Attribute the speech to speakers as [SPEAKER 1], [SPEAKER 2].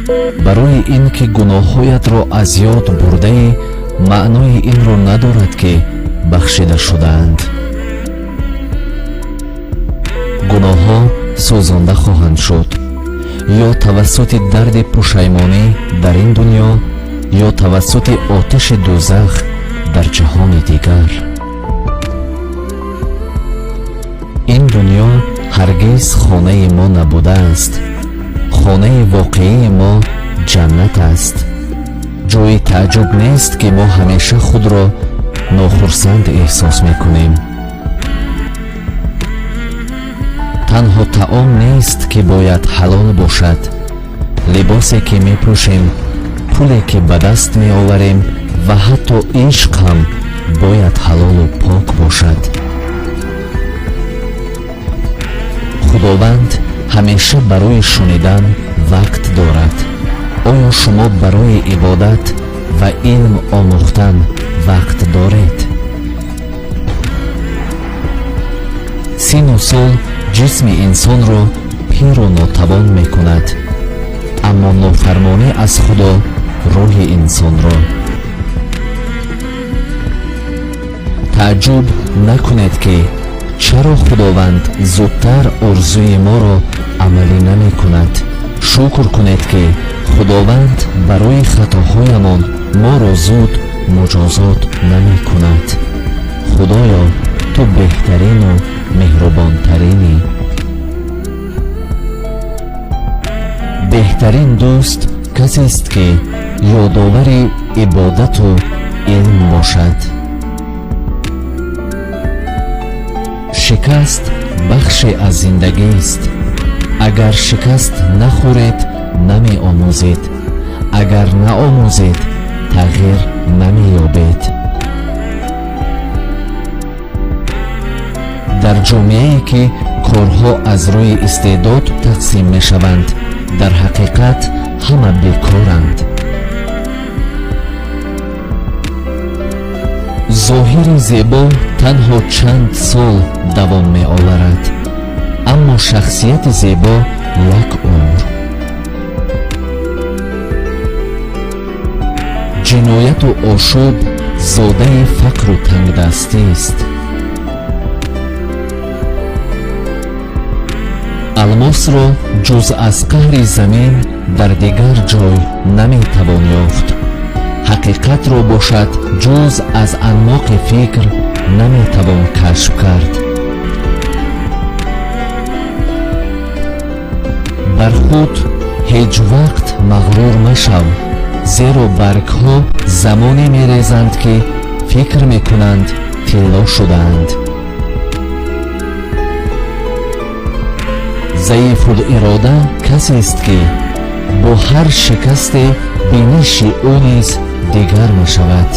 [SPEAKER 1] Барои ин ки гуноҳҳоятро аз ёд бурдаӣ, маънои инро надорад, ки бахшида шудаанд. Гуноҳҳо сӯзонда хоҳанд шуд ё тавассути дарди пушаймонӣ дар ин дунё, ё тавассути оташи дӯзах дар ҷаҳони дигар. Ин дунё ҳаргиз хонаи мо набудааст. Хонаи воқеии мо ҷаннат аст. Ҷои тааҷҷуб нест, ки мо ҳамеша худро нохурсанд эҳсос мекунем. Танҳо таом нест, ки бояд ҳалол бошад. Либосе, ки мепӯшем, пуле, ки ба даст меоварем, ва ҳатто ишқ ҳам бояд ҳалолу пок бошад. Худованд ҳамеша барои шунидан вақт дорад. Оё шумо барои ибодат ва илм омӯхтан вақт доред? Сину сол ҷисми инсонро пиру нотавон мекунад, аммо нофармонӣ аз Худо рӯҳи инсонро. Тааҷҷуб накунед, ки чаро Худованд зудтар орзуи моро амалӣ намекунад. Шукр кунед, ки Худованд барои хатоҳоямон моро зуд муҷозот намекунад. Худоё, ту беҳтарину меҳрубонтаринӣ. Беҳтарин дӯст касест, ки ёдовари ибодату илм бошад. Шикаст бахше аз зиндагист. Агар шикаст нахӯред, намеомӯзед. Агар наомӯзед, тағйир намеёбед. Дар ҷомеае, ки корҳо аз рӯи истеъдод тақсим мешаванд, дар ҳақиқат ҳама бекоранд. Зоҳири зебо танҳо чанд сол давом меоварад, аммо шахсияти зебо як умр. Ҷинояту ошӯб зодаи фақру тангдастист. Алмосро ҷуз аз қаъри замин дар дигар ҷой наметавон ёфт. Ҳақиқатро бошад, ҷуз аз аъмоқи фикр наметавон кашф кард. Бар худ ҳеҷ вақт мағрур машав, зеро баргҳо замоне мерезанд, ки фикр мекунанд, тилло шудаанд. Заифулирода касест, ки бо ҳар шикасте биниши ӯ низ дигар мешавад.